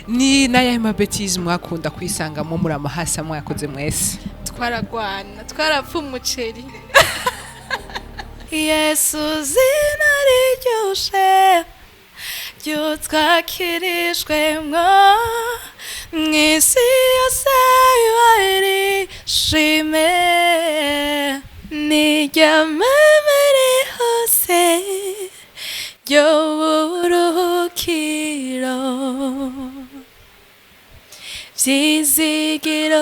Ni n'ayahe ma bêtises mwakunda kwisangamo muri amahasa mwakoze mwese? Twaragwana, twarapfa umuceri. Yesu zina riryoshe ryutwakirijwemwo mw'isi yose, barishime niryamamare hose ry'uburuhukiro vyizigiro.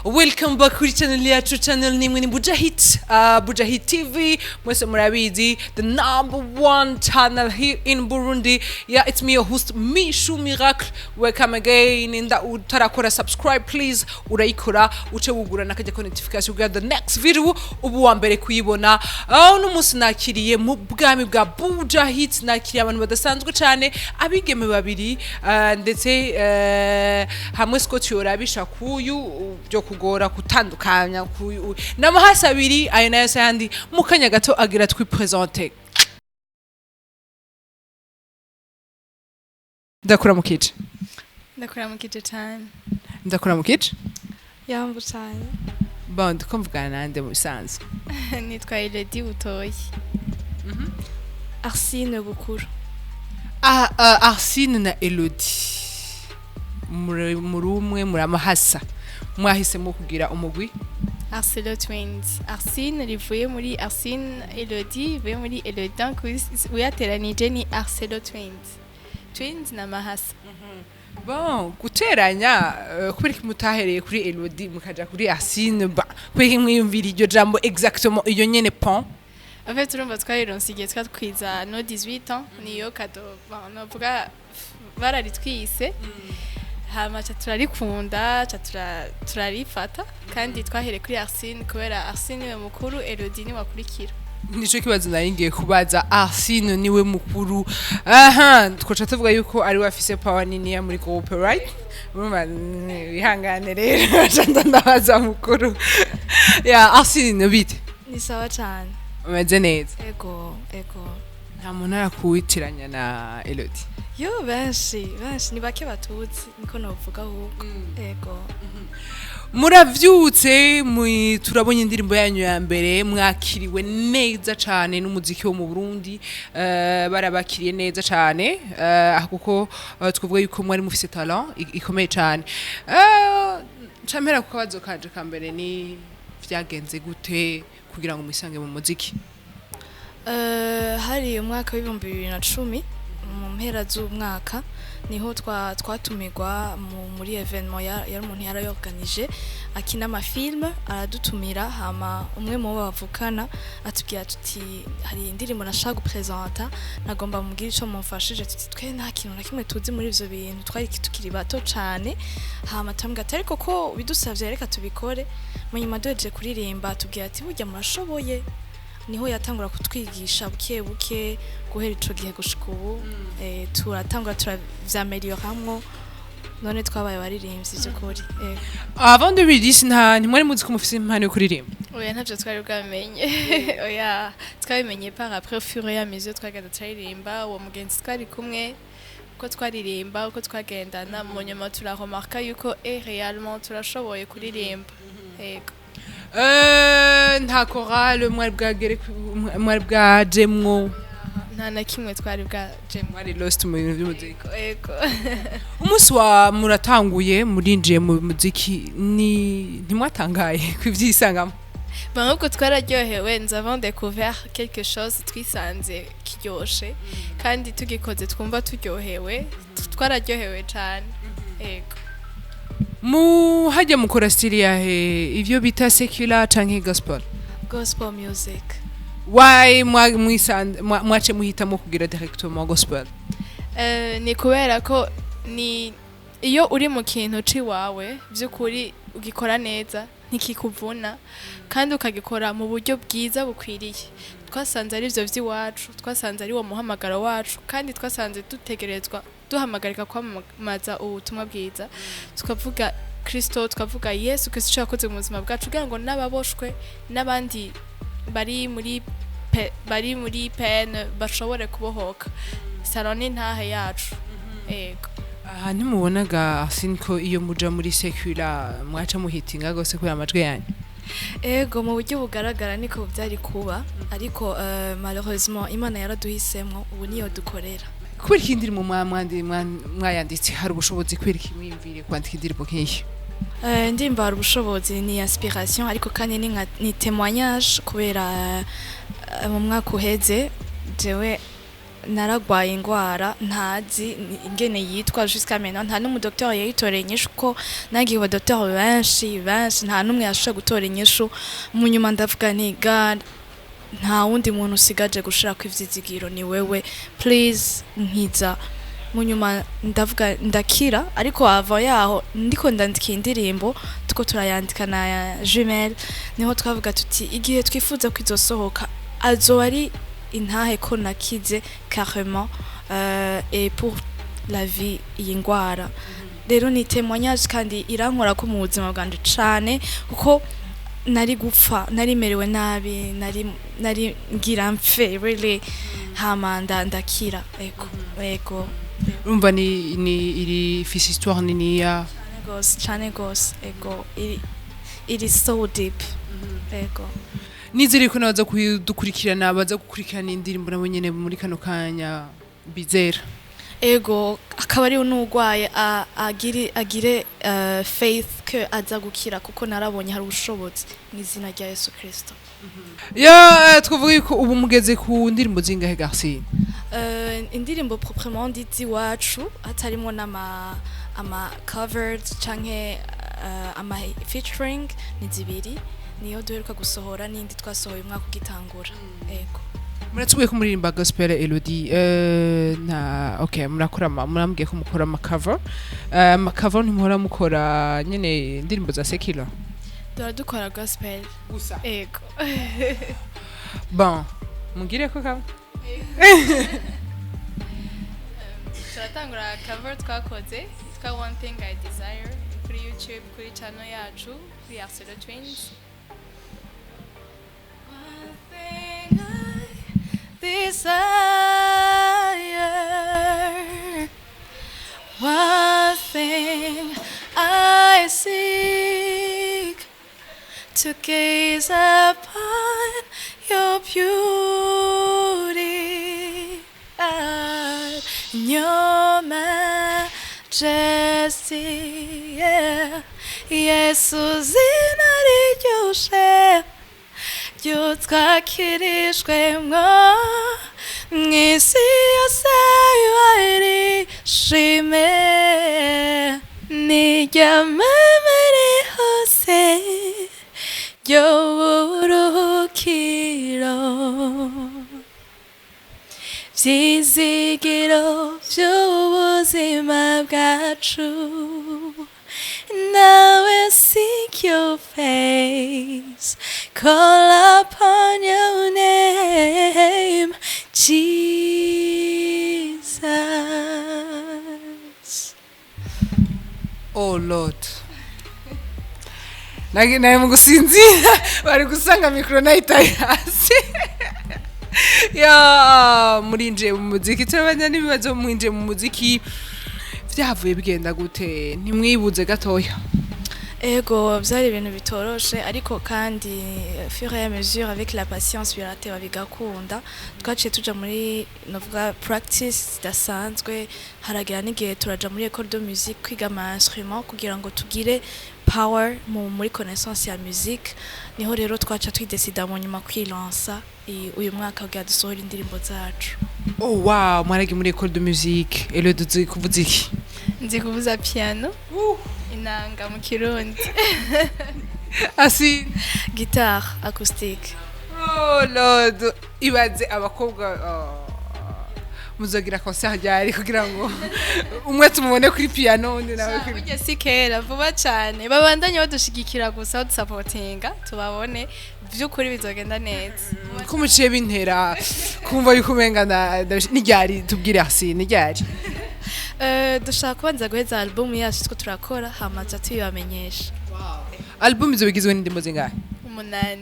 Welcome back kuri channel yacu. Channel nimwe ni Buja Hit, Buja Hit TV. Mwese murabizi, the number one channel here in Burundi. Yeah, it's me, your host, Mishu Miracle. Welcome again. Inda utarakora subscribe, please urayikora, uce wugura nakajya ko notification kugira the next video ubu wa mbere kuyibona. Uno munsi nakiriye mu bwami bwa Buja Hit, nakiriye abantu badasanzwe cyane, abigeme babiri, ndetse hamwe Scott yorabisha kuyu byo kugora gutandukanya kuyu n'amahasi abiri ayo nayo se yandi. Mu kanya gato agira twiprésente. Ndakuramukije. Ndakuramukije cyane. Ndakuramukije. Yambu cane. Bon, ndiko mvugana nande mu bisanzwe? Nitwa Elodie Butoyi. Arsine Bukuru. Ah, Arsine na Elodie, muri umwe muri amahasa, mwahisemo kugira umugwi Arcelo Twins. Arsine rivuye muri Arsine, Elodie rivuye muri Elodie, donc uyateranije ni Arcelo Twins. Twins na mahasa. Bon, guteranya, kubera iki mutahereye kuri Elodie mukaja kuri Arsine? Ba kubera iki mwiyumvira iryo jambo exactement iyo nyene pon? En fait, urumva twarironse igihe twatwiza nos 18 ans, niyo cadeau. Bon, novuga bararitwise, hama ca turarikunda, ca turarifata. Kandi twahereye kuri Arsine kubera Arsine niwe mukuru, Elodie niwe akurikira. Nico kibazo nari ngiye kubaza. Arsine niwe mukuru, aha twoca tuvuga yuko ari we afise power niniya muri groupe, right? Urumva, wihangane rero, ca ndabaza mukuru ya Arsine. Bite? Ni sawa cane. Umeze neza? Ego. Nta muntu arakuwitiranya na Elodie? Yo, benshi benshi, ni bake batuzi, niko novuga ahubwo. Ego. Muravyutse, turabonye indirimbo yanyu ya mbere, mwakiriwe neza cane n'umuziki wo mu Burundi, barabakiriye neza cane, kuko twavuga yuko mwari mufise talent ikomeye cane. Campera ku kabazo kanje ka mbere: ni vyagenze gute kugira ngo mwisange mu muziki? Hari umwaka w'2010, mu mpera z'umwaka, niho twatumirwa muri événement yari umuntu yarayorganije akina ama film, aradutumira. Hama umwe mu bo bavukana atubwira tuti: "Hari indirimbo nashaka gupresenta, nagomba mubwire ico mumfashije." Tuti: "Twe nta kintu na kimwe tuzi muri ivyo bintu, twari tukiri bato cane." Hama turamubwira ati: "Ariko ko bidusavye, reka tubikore." Mu nyuma duhejeje kuririmba tubwira ati: "Burya murashoboye." Niho yatangura kutwigisha buke buke. Guhera ico gihe gushika ubu, turatangura turavyamelioramwo, none twabaye abaririmbyi vy'ukuri. Avant 2010 nta ntimwari muzi ko mufise impano yo kuririmba? Oya, ntavyo twari bwamenye. Oya, twabimenye par après, au fur et à mesure twagenda turaririmba. Uwo mugenzi twari kumwe, uko twaririmba, uko twagendana, mu nyuma turaremarka yuko réellement turashoboye kuririmba. Yego. Nta chorale mwari bwagere mwari bwajemwo? Nta na kimwe twari bwajemwo. Mwari lost mu bintu by'umuziki? Yego. Umunsi wa muratanguye murinjiye mu muziki, ni ntimwatangaye kuvyisangamo? Bon, ahubwo twararyohewe. Nous avons découvert quelque chose, twisanze kiryoshe kandi tugikoze twumva turyohewe. Twararyohewe cane, yego. Mu hajya mukora style yahe, ivyo bita secular canke gospel? Gospel music. Why mwace muhitamo kugira directement gospel? Ni kubera ko ni iyo uri mu kintu ciwawe by'ukuri ugikora neza, ntikikuvuna, kandi ukagikora mu buryo bwiza bukwiriye. Twasanze ari byo by'iwacu, twasanze ari wo muhamagaro wacu, kandi twasanze dutegerezwa duhamagarika kwamamaza ubutumwa bwiza, tukavuga Kristo, tukavuga Yesu Kristo icyo yakoze mu buzima bwacu, kugira ngo n'ababoshwe n'abandi bari muri bari muri peine bashobore kubohoka. Salon ni intahe yacu, ego. Aha ntimubonaga, Arsene, ko iyo muja muri secular mwaca muhitinga gose kubera amajwi yanyu? Ego, mu buryo bugaragara niko byari kuba, ariko malheureusement Imana yaraduhisemwo, ubu niyo dukorera. Kubera iki indirimbo mwayanditse hari ubushobozi? Kubera iki mwiyumviriye kwandika indirimbo nk'iyi? Indirimbo hari ubushobozi ni inspiration, ariko kandi ni témoignage, kubera mu mwaka uheze jewe naragwaye ingwara ntazi ingene yitwa jusqu'à maintenant, nta n'umudokteur yayitoreye inyishu, ko nagiye abadokteur benshi benshi, nta n'umwe yashoboye gutora inyishu. Mu nyuma ndavuga nti: "God, nta wundi muntu usigaje gushirako ivyizigiro, ni wewe, please nkiza." Mu nyuma ndavuga ndakira, ariko ava yaho ndiko ndandika iyi ndirimbo, tuko turayandika na jumelle, niho twavuga tuti igihe twifuza ko izosohoka azoba ari intahe ko nakize carrément et pour la vie. Iyi ngwara rero ni témoignage kandi irankora ko mu buzima bwanje cane, kuko nari gupfa, nari merewe nabi, nari ngira mfe really, hama ndakira, ego. Urumva ni iri ifise histoire niniya. Cane gose, cane gose, ego, iri so deep, ego. Nizere ko nabaza kudukurikirana, baza gukurikirana indirimbo nabo nyene muri kano kanya bizera. Ego, akaba ari n'urwaye agire faith ko aza gukira, kuko narabonye hari ubushobozi mu izina rya Yesu Kristo. Ya, twavuga yuko ubu mugeze ku ndirimbo zingahe, Garcia? Indirimbo proprement dit z'iwacu, hatarimo n'ama ama covers canke ama featuring, ni zibiri, niyo duheruka gusohora n'indi twasohoye umwaka ugitangura, ego. Muratubwiye ko muririmba gospel, Elodie, na okay, murakora murambwiye ko mukora ama cover. Ama cover, ntimuhora mukora nyene indirimbo za secular? Duhora dukora gospel. Gusa? Ego. Bon, mugire ko cover. Turatangura cover twakoze yitwa "One Thing I Desire" kuri YouTube, kuri channel yacu, kuri Arcelo Twins. One thing I desire, one thing I seek, to gaze upon your beauty and your majesty. Yeah. Yesu, zina riryoshe ryutwakirijwemwo mw'isi yose, barishime niryamamare hose ry'uburuhukiro, vyizigiro vy'ubuzima bwacu. Now I seek your face, call upon your name, Jesus. Oh Lord, nage nawe mu gusinzira bari gusanga mikoro nayitaye hasi. Ya, murinjiye mu muziki, turabanya n'ibibazo. Mwinjiye mu muziki vyahavuye bigenda gute? Ntimwibuze gatoya? Ego, byari ibintu bitoroshe, ariko kandi fur et à mesure, avec la patience, birateba bigakunda. Twaciye tuja muri, novuga, practice zidasanzwe, haragera n'igihe turaja muri école de musique kwiga ama instrument kugira ngo tugire power muri connaissance ya musique. Niho rero twaca twidesida mu nyuma kwilansa uyu mwaka kugira dusohore indirimbo zacu. Oh wow, mwaragiye muri école de musique. Elodie, uzi kuvuza iki? Nzi kuvuza piano, inanga mu Kirundi. Asi? Guitare acoustique. Oh Lord, ibaze abakobwa, oh. Muzogira concert ryari kugira ngo umwe tumubone kuri piano, undi nawe kuri Burya si kera, vuba cyane. Babandanye badushigikira gusa, badusapotinga, tubabone, by'ukuri bizogenda neza. Ko muciye bintera kumva yuko umenga ni ryari? Tubwire hasi, ni ryari? Dushaka kubanza guheza album yacu two turakora, hama tuza tubibamenyesha. Album izo bigizwe n'indirimbo zingahe? 8.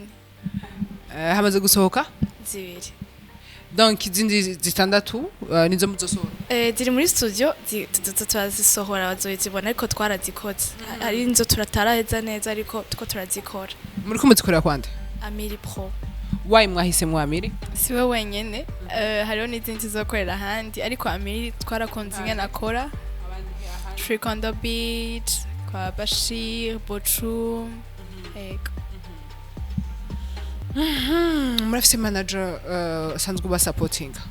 Hamaze gusohoka? Zibiri. Donc izindi zitandatu nizo muzosohora? Ziri muri studio, turazisohora, bazozibona, ariko twarazikoze. Hari inzo turataraheza neza, ariko tuko turazikora. Muriko muzikorera kwande? Amiri Pro. Wayi mwahisemwo Amiri? Si we wenyene, hariho n'izindi tuzokorera ahandi, ariko Amiri twarakunze ingene akora. Tricondo Beach kwa Bashir Bochum, ego. Murafise manager asanzwe ubasapotinga?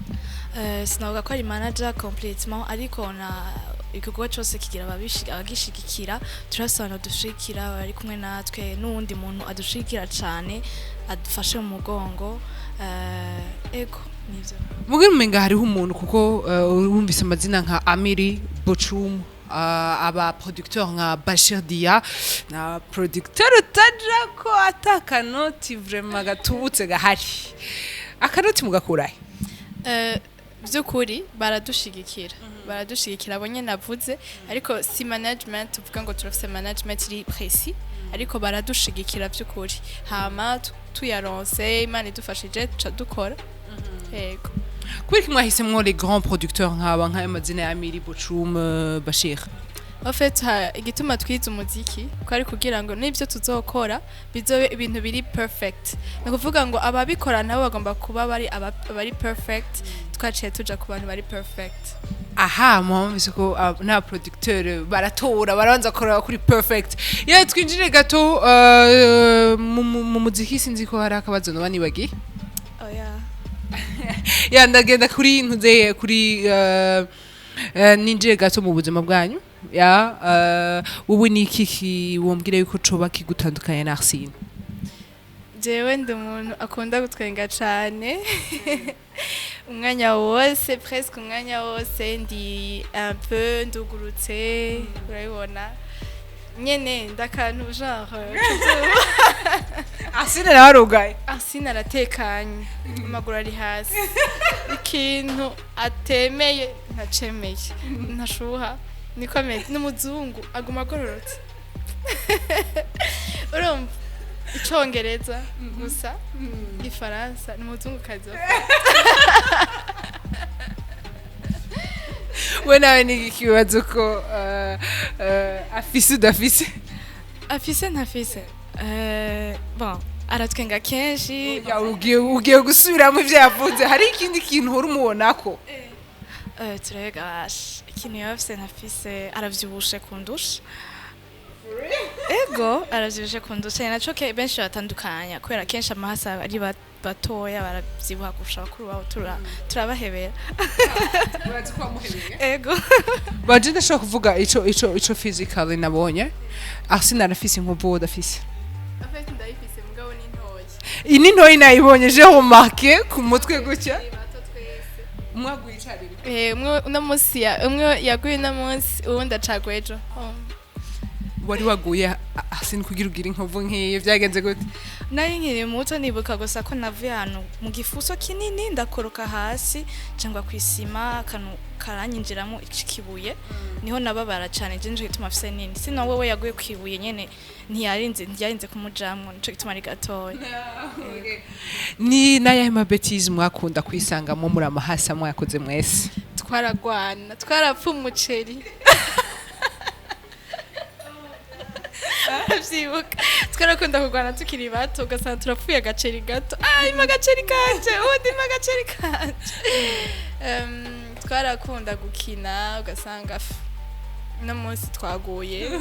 Sinavuga ko ari manager complètement, ariko na igikorwa cyose kigira abagishigikira. Turafise abantu badushigikira, bari kumwe natwe, n'uwundi muntu adushigikira cane, adufashe mu mugongo. Ego, nivyo. Mugira umenga hariho umuntu, kuko wumvise amazina nka Amiri Bochum, aba producteur nka Bashir Dia na producteur utaja ko atakanoti vraiment gatubutse gahari, akanoti mugakurahe? By'ukuri baradushigikira abo nyene navuze, ariko si management tuvuga ngo turafise management iri précis, ariko baradushigikira by'ukuri. Hama tuyaronse, Imana idufashije, tuca dukora, yego. Kubera ko mwahisemwo les grands producteurs nk'aba, nk'ayo mazina ya Amiri Bochum, Bashir? En fait, igituma twize umuziki ko ari kugira ngo n'ibyo tuzokora bizobe ibintu biri perfect. Ni ukuvuga ngo ababikora nabo bagomba kuba bari abari perfect. Twaciye tuja ku bantu bari perfect. Aha mwumvise ko nta producteur baratora, barabanza kuraba kuri perfect. Iyo twinjire gato mu muziki, sinzi ko hari akabazo noba nibagiye. Oya. Ya, ndagenda kuri ntuze kuri ninjiye gato mu buzima bwanyu. Ya, wowe ni iki wombwira yuko coba kigutandukanye na Arsene? Jewe ndi umuntu akunda gutwenga cane umwanya wose, presque umwanya wose. Ndi un peu ndugurutse, urabibona nyene, ndakantu genre. Arsene nawe arugaye? Arsene aratekanye, amaguru ari hasi, ikintu atemeye ntacemeye, ntashuha, niko ameze. N'umuzungu aguma agororotse, urumva icongereza gusa, igifaransa, ni umuzungukazi. We nawe ni ikibazo ko afise udafise? Afise ntafise. Bon, aratwenga kenshi. Ya, ugiye gusubiramo ivyo yavuze, hari ikindi kintu uhora umubonako? Turabega basha ikintu yaba afise ntafise, aravyibushe kundusha. Ego, aravyibushe kundusha, ni naco benshi batandukanya, kubera kenshi amahasa ari batoya baravyibuha kurusha bakuru babo. Turabahebera. Ego. Baje ndashobora kuvuga ico physically nabonye, Arsene arafise inkovu, wowe udafise. En fait, ndayifise, mugabo ni ntoya. Iyi ni ntoyi, nayibonye, j'ai remarqué ku mutwe gutya. Turi bato twese. Umwe aguye icarimwe? Umwe uno munsi umwe yaguye uno munsi, uwundi acagwa ejo. Oh. Wari waguye, Arsene, kugira ugire inkovu nk'iyi byagenze gute? Nari nkiri muto, nibuka gusa ko navuye ahantu mu gifuso kinini, ndakoroka hasi cyangwa kwisima, akantu karanyinjiramo ikibuye, niho nababara cyane. Je nico gituma afise nini, sino wewe yaguye kwibuye nyene, ntiyarinze kumujamwo, nico gituma ari gatoya. Ni n'ayahe ma bêtises mwakunda kwisangamo muri amahasa mwakoze mwese? Twaragwana, twarapfa umuceri, ndavyibuka. Twarakunda kurwana tukiri bato, ugasanga turapfuye agaceri gato: "Ah, ima agaceri kanje!" Ubundi: "Ima agaceri kanje!" Twarakunda gukina, ugasanga uno munsi twaguye.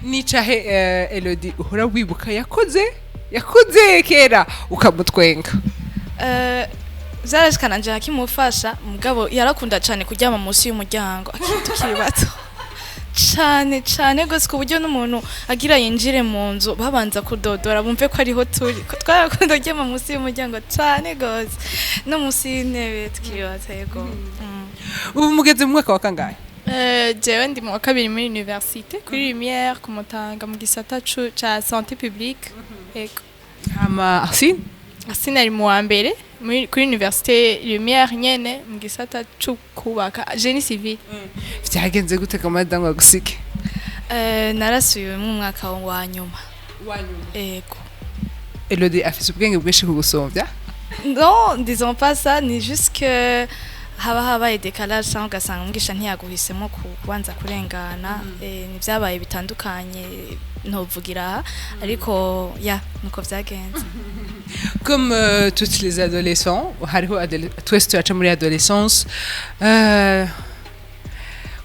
Nicahe Elodie uhora wibuka yakoze kera ukamutwenga? Vyarashikana nje akimufasha, mugabo yarakunda cane kuryama munsi y'umuryango akiri tukiri bato, cane cane gose, ku buryo n'umuntu agira yinjire mu nzu babanza kudodora bumve ko ariho turi, ko twarakunda kuryama munsi y'umuryango cane gose, no munsi y'intebe tukiri bato, yego. Ubu mugeze mu mwaka wa kangahe? Jewe ndi mu wa kabiri muri université kuri Lumière ku Mutanga, mu gisata ca santé publique, yego. Hama Arsene? Arsene ari mu wa mbere kuri université Lumière nyene, mu gisata co kubaka, génie civil. Vyagenze gute ko madamu agusike? Narasubiwemwo umwaka wa nyuma. Ego. Elodie afise ubwenge bwinshi kugusumbya? Non, disons pas ça, ni juste que haba habaye décalage cyangwa ugasanga umwigisha ntiyaguhisemo kubanza kurengana. Ni byabaye bitandukanye, ntovugira aha, ariko ya nuko vyagenze. Comme toutes les adolescents, hariho twese turaca muri adolescence.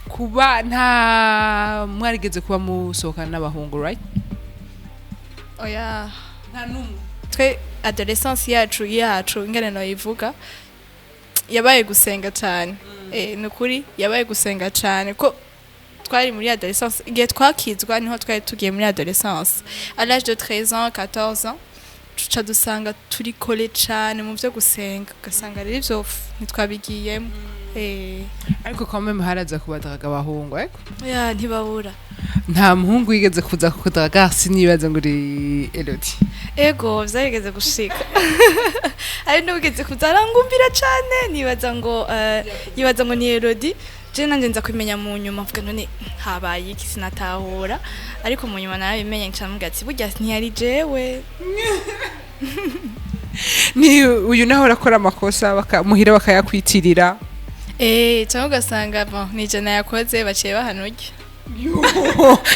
Kuba nta mwarigeze kuba musohokana n'abahungu, right? Oya. Nta n'umwe? Twe adolescence yacu ingene noyivuga, yabaye gusenga cyane. Ni ukuri yabaye gusenga cyane, ko twari muri adolescence igihe twakizwa, niho twari tugiye muri adolescence à l'âge de 13 ans, 14 ans, tuca dusanga turi kole cyane mu byo gusenga, ugasanga rero ivyo ntitwabigiyemo. Ariko quand même haraza kubadraga abahungu, ariko Ya, ntibabura. Nta muhungu yigeze kuza kukudraga? Sinibaza ngo uri Elodie. Ego, vyarigeze gushika, ari n'ubigeze kuza arangumbira cane, nibaza ngo yibaza ngo ni Elodie. Je nanje nza kubimenya mu nyuma, mvuga none habaye iki, sinatahura, ariko mu nyuma narabimenye, nca mvuga ati burya ntiyari jewe. Ni uyu naho arakora amakosa muhira bakayakwitirira. Cyangwa ugasanga bon, ni je nayakoze, baciye bahanurya.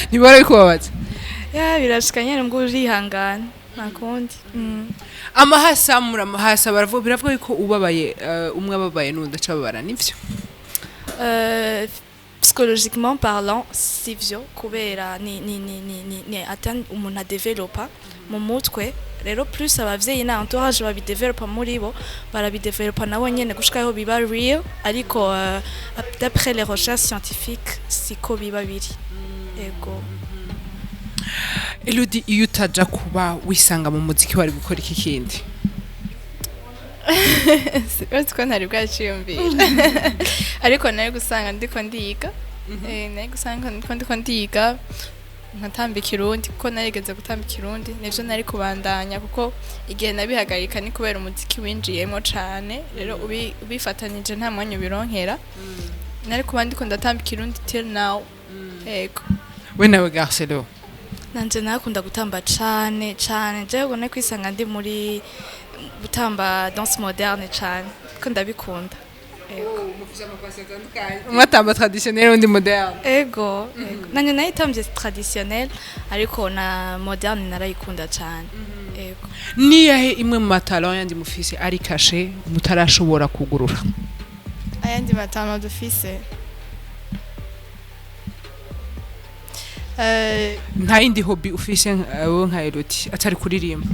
Ntibara bikubabaza? Ya, birashika nyene, mbwo urihangana, nta kundi. Amahasa muri amahasa baravuga, biravuga yuko ubabaye, umwe ababaye n'undi acababara, nivyo? Psychologiquement parlant sivyo, kubera ni atteinte umuntu adevelopa mu mutwe. Rero plus abavyeyi na entourage babidevelopa muri bo, barabidevelopa nabo nyene gushika aho biba real, ariko d'après les recherches scientifiques siko biba biri, ego. Elodie, iyo utaja kuba wisanga mu muziki, wari gukora iki kindi? Uretse ko ntari bwaciyumvira, ariko nari gusanga ndiko ndiga. Nari gusanga ndiko ndiga nkatamba ikirundi, kuko narigeze gutamba ikirundi, nivyo nari kubandanya, kuko igihe nabihagarika ni kubera umuziki winjiyemo cane. Rero ubifatanije nta mwanya ubironkera. Nari kuba ndiko ndatamba ikirundi till now, ego. We nawe Garcelo? Nanje nakunda gutamba cane cane, jewe ubona kwisanga ndi muri gutamba danse moderne cane, ko ndabikunda, ego. Umwe atamba traditionnel, undi moderne. Ego, nanje nayitambye traditionnel, ariko na moderne narayikunda cane, ego. Niyahe imwe mu ma talents yandi mufise ari caché mutarashobora kugurura? Ayandi ma talents dufise? Nta yindi hobby ufise wowe nka Elodie atari kuririmba?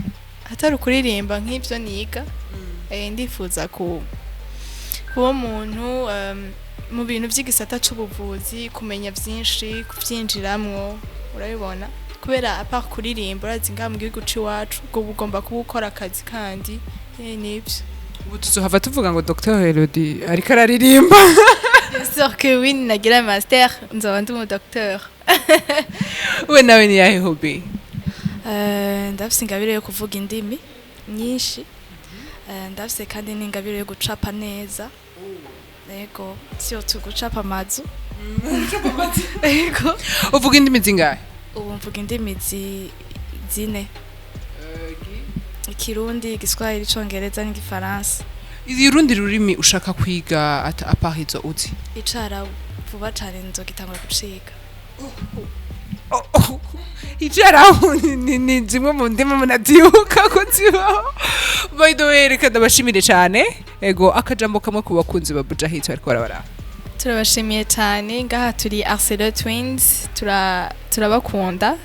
Atari ukuririmba, nk'ibyo niga, ndifuza kuba umuntu mu bintu by'igisata c'ubuvuzi, kumenya byinshi, kubyinjiramwo, urabibona, kubera à part kuririmba, urazi ngaha mu gihugu c'iwacu ubwo ugomba kuba ukora akazi kandi, nibyo. Ubu tuzohava tuvuga ngo Dr Elodie ariko araririmba? Bien sûr que oui, nagira master nzoba ndi umu docteur. We nawe ni yahe hobby? Ndafise ingabire yo kuvuga indimi nyinshi. Ndafise kandi n'ingabire yo gucapa neza, ego, surtout gucapa amazu, ego. Uvuga indimi zingahe? Ubu mvuga indimi zine: ikirundi, igiswahili, icongereza n'igifaransa. Urundi rurimi ushaka kwiga à part izo uzi? Icarabu, vuba cane nzogitangura guciga. Icarabu ni zimwe mu ndimi umuntu atibuka ko zibaho. By the way, reka ndabashimire cyane. Ego, akajambo kamwe ku bakunzi ba Buja Hit bariko barabara. Turabashimiye cyane. Ngaha turi Arcelo Twins, turabakunda.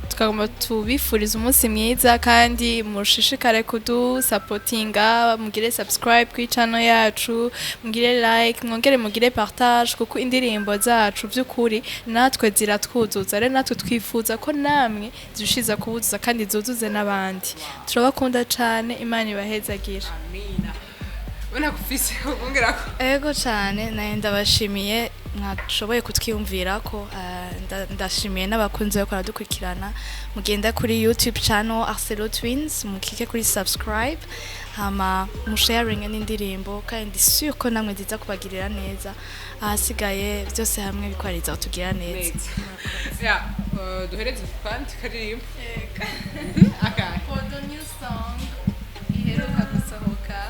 Tukagomba tubifuriza umunsi mwiza, kandi mushishikare kudusapotinga, mugire subscribe kuri channel yacu, mugire like, mwongere mugire partage, kuko indirimbo zacu by'ukuri natwe ziratwuzuza. Rero natwe twifuza ko namwe zirushiza kubuzuza kandi zuzuze n'abandi. Turabakunda cyane, Imana ibahezagire. Amina. Ubona kufise ubongerako? Ego cane, naye ndabashimiye mwashoboye kutwiyumvira ko ndashimiye n'abakunzi bariko baradukurikirana. Mugenda kuri YouTube channel Arcelo Twins, mukike kuri subscribe, hama musharinge n'indirimbo, kandi ndi sûr ko namwe nziza kubagirira neza. Ahasigaye byose hamwe bikwariza kutugira neza. Ya, duhereze kandi karirimba akahe? For the new song iheruka gusohoka.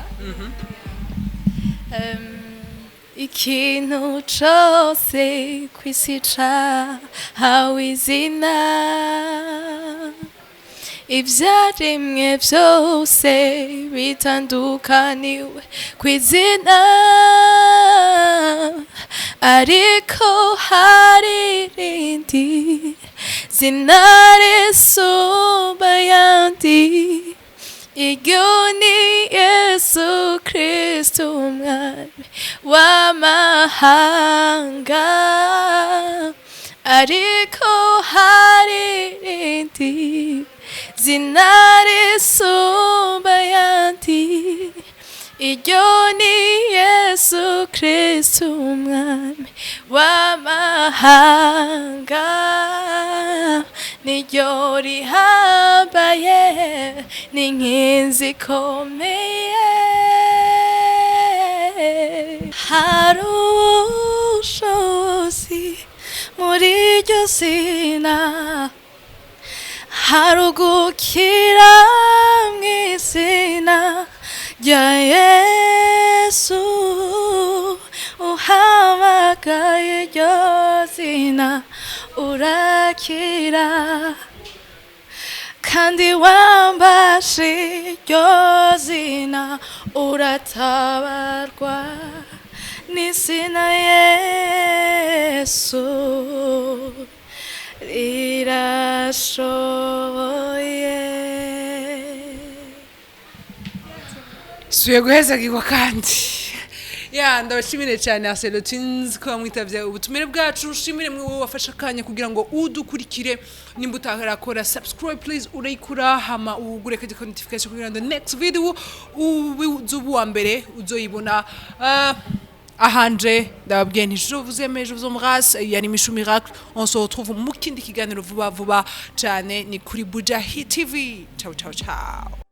Ikintu cose kw'isi cahawe izina, ivyaremwe vyose bitandukaniwe kw'izina, ariko hari irindi zina risumba ayandi. Iryo ni Yesu Kristo, Umwami w'amahanga. Ariko hari irindi zina risumba ayandi. Iryo ni Yesu Kristo, Umwami w'amahanga. Niryo rihambaye, ni inkinzi ikomeye. Hari ubushobozi muri iryo zina, hari ugukira mu izina rya Yesu. Uhamagaye iryo zina urakira, kandi wambashe iryo zina uratabarwa. N'izina Yesu rirashoboye. Suye guhezagirwa. Kandi ya, ndabashimire cyane Arcelo Twins ko mwitavye ubutumire bwacu. Nshimire mwe wowe wafashe akanya kugira ngo udukurikire. Nimba utarakora subscribe, please urayikura, hama ugure kajya notification kugira ngo next video ube uwa mbere uzoyibona. Ahanje ndababwiye nti je vous aime, je vous embrasse. Yani Mishu Miracle, on se retrouve mu kindi kiganiro vuba vuba cyane, ni kuri Buja Hit TV. Ciao, ciao, ciao.